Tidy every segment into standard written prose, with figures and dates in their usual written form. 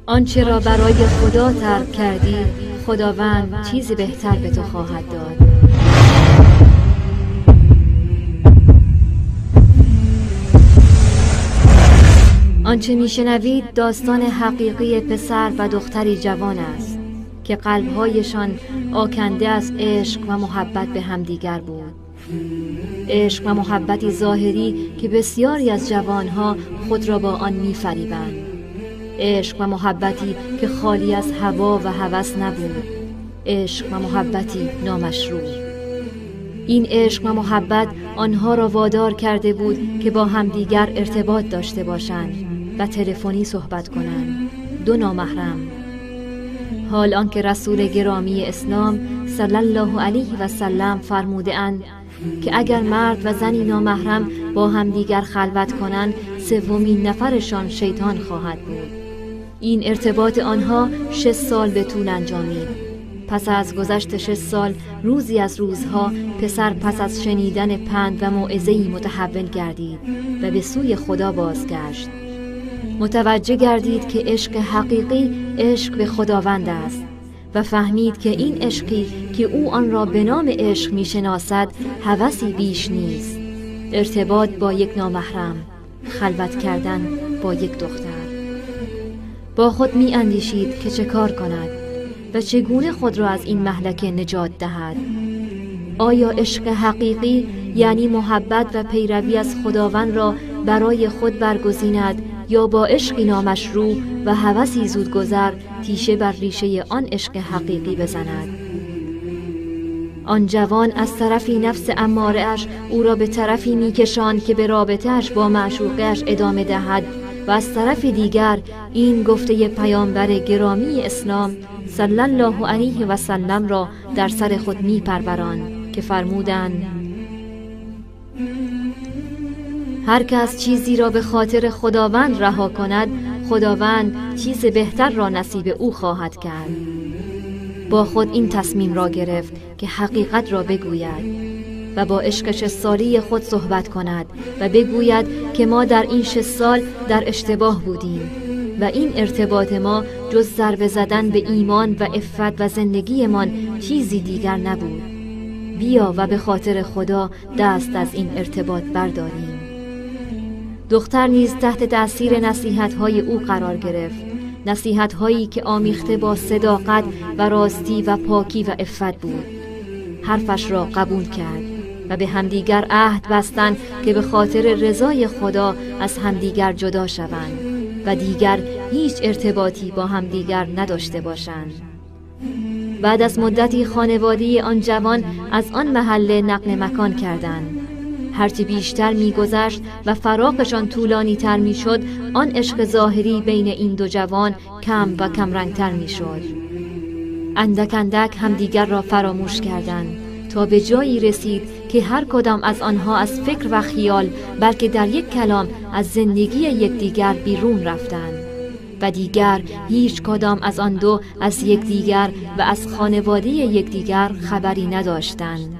آنچه را برای خدا ترک کردی، خداوند چیزی بهتر به تو خواهد داد. آنچه میشنوید داستان حقیقی پسر و دختری جوان است که قلبهایشان آکنده از عشق و محبت به همدیگر بود. عشق و محبتی ظاهری که بسیاری از جوانها خود را با آن میفریبند. عشق و محبتی که خالی از هوا و هوس نبود. عشق و محبتی نامشروع. این عشق و محبت آنها را وادار کرده بود که با همدیگر ارتباط داشته باشند و تلفنی صحبت کنند. دو نامحرم. حال آنکه رسول گرامی اسلام صلی الله علیه و سلم فرموده اند که اگر مرد و زنی نامحرم با همدیگر خلوت کنند، سومین نفرشان شیطان خواهد بود. این ارتباط آنها 6 سال به طول انجامید. پس از گذشت 6 سال، روزی از روزها پسر پس از شنیدن پند و موعظه‌ای متحول گردید و به سوی خدا بازگشت. متوجه گردید که عشق حقیقی عشق به خداوند است و فهمید که این عشقی که او آن را به نام عشق می‌شناسد هوسی بیش نیست. ارتباط با یک نامحرم، خلوت کردن با یک دختر. با خود می‌اندیشید که چه کار کند و چگونه خود را از این مهلکه نجات دهد. آیا عشق حقیقی یعنی محبت و پیروی از خداوند را برای خود برگزیند یا با عشقی نامشروع و هوسی زودگذر تیشه بر ریشه آن عشق حقیقی بزند؟ آن جوان از طرفی نفس اماره‌اش او را به طرفی می‌کشاند که به رابطه‌اش با معشوقه‌اش ادامه دهد و از طرف دیگر این گفته پیامبر گرامی اسلام صلی الله علیه و سلم را در سر خود می‌پروراند که فرمودند: هر کس چیزی را به خاطر خداوند رها کند، خداوند چیز بهتر را نصیب او خواهد کرد. با خود این تصمیم را گرفت که حقیقت را بگوید و با عشق 6 سالی خود صحبت کند و بگوید که ما در این 6 سال در اشتباه بودیم و این ارتباط ما جز ضربه زدن به ایمان و عفت و زندگیمان چیزی دیگر نبود. بیا و به خاطر خدا دست از این ارتباط برداریم. دختر نیز تحت تأثیر نصیحت‌های او قرار گرفت، نصیحت‌هایی که آمیخته با صداقت و راستی و پاکی و عفت بود. حرفش را قبول کرد و به همدیگر عهد بستند که به خاطر رضای خدا از همدیگر جدا شوند و دیگر هیچ ارتباطی با همدیگر نداشته باشند. بعد از مدتی خانواده آن جوان از آن محله نقل مکان کردند. هرچی بیشتر می‌گذشت و فراقشان طولانی تر می‌شد، آن عشق ظاهری بین این دو جوان کم و کم رنگتر می‌شد. اندک اندک همدیگر را فراموش کردند تا به جایی رسید که هر کدام از آنها از فکر و خیال، بلکه در یک کلام از زندگی یکدیگر بیرون رفتند و دیگر هیچ کدام از آن دو از یکدیگر و از خانواده یکدیگر خبری نداشتند.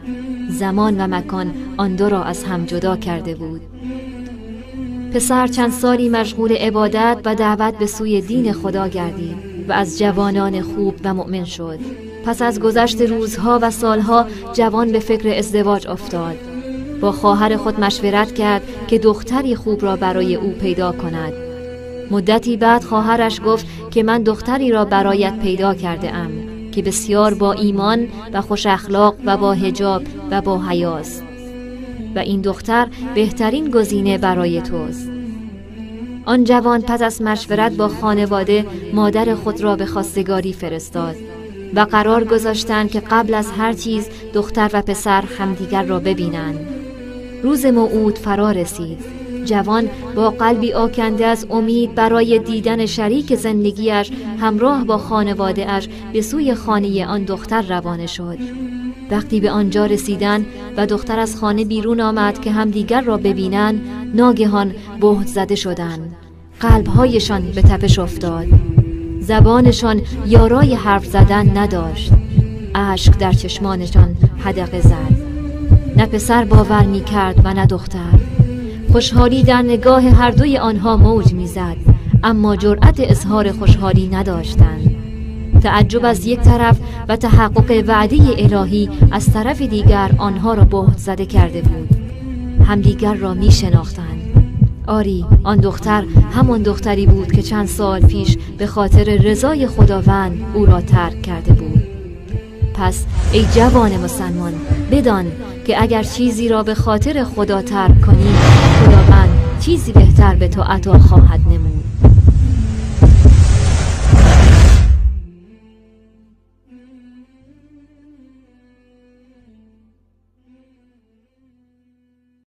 زمان و مکان آن دو را از هم جدا کرده بود. پسر چند سالی مشغول عبادت و دعوت به سوی دین خدا گردید و از جوانان خوب و مؤمن شد. پس از گذشت روزها و سالها جوان به فکر ازدواج افتاد. با خواهر خود مشورت کرد که دختری خوب را برای او پیدا کند. مدتی بعد خواهرش گفت که من دختری را برایت پیدا کرده ام که بسیار با ایمان و خوش اخلاق و با حجاب و با حیاست و این دختر بهترین گزینه برای توست. آن جوان پس از مشورت با خانواده مادر خود را به خواستگاری فرستاد و قرار گذاشتند که قبل از هر چیز دختر و پسر همدیگر را ببینند. روز موعود فرا رسید. جوان با قلبی آکنده از امید برای دیدن شریک زندگیش همراه با خانواده‌اش به سوی خانه آن دختر روانه شد. وقتی به آنجا رسیدند و دختر از خانه بیرون آمد که همدیگر را ببینند، ناگهان بهت زده شدند. قلبهایشان به تپش افتاد. زبانشان یارای حرف زدن نداشت. اشک در چشمانشان حدقه زد. نه پسر باور می کرد و نه دختر. خوشحالی در نگاه هر دوی آنها موج می زد. اما جرأت اظهار خوشحالی نداشتند. تعجب از یک طرف و تحقق وعده الهی از طرف دیگر آنها را بهت زده کرده بود. همدیگر را می شناختند. آری، آن دختر همان دختری بود که چند سال پیش به خاطر رضای خداوند او را ترک کرده بود. پس ای جوان مسلمان، بدان که اگر چیزی را به خاطر خدا ترک کنی، خداوند چیزی بهتر به تو عطا خواهد نمود.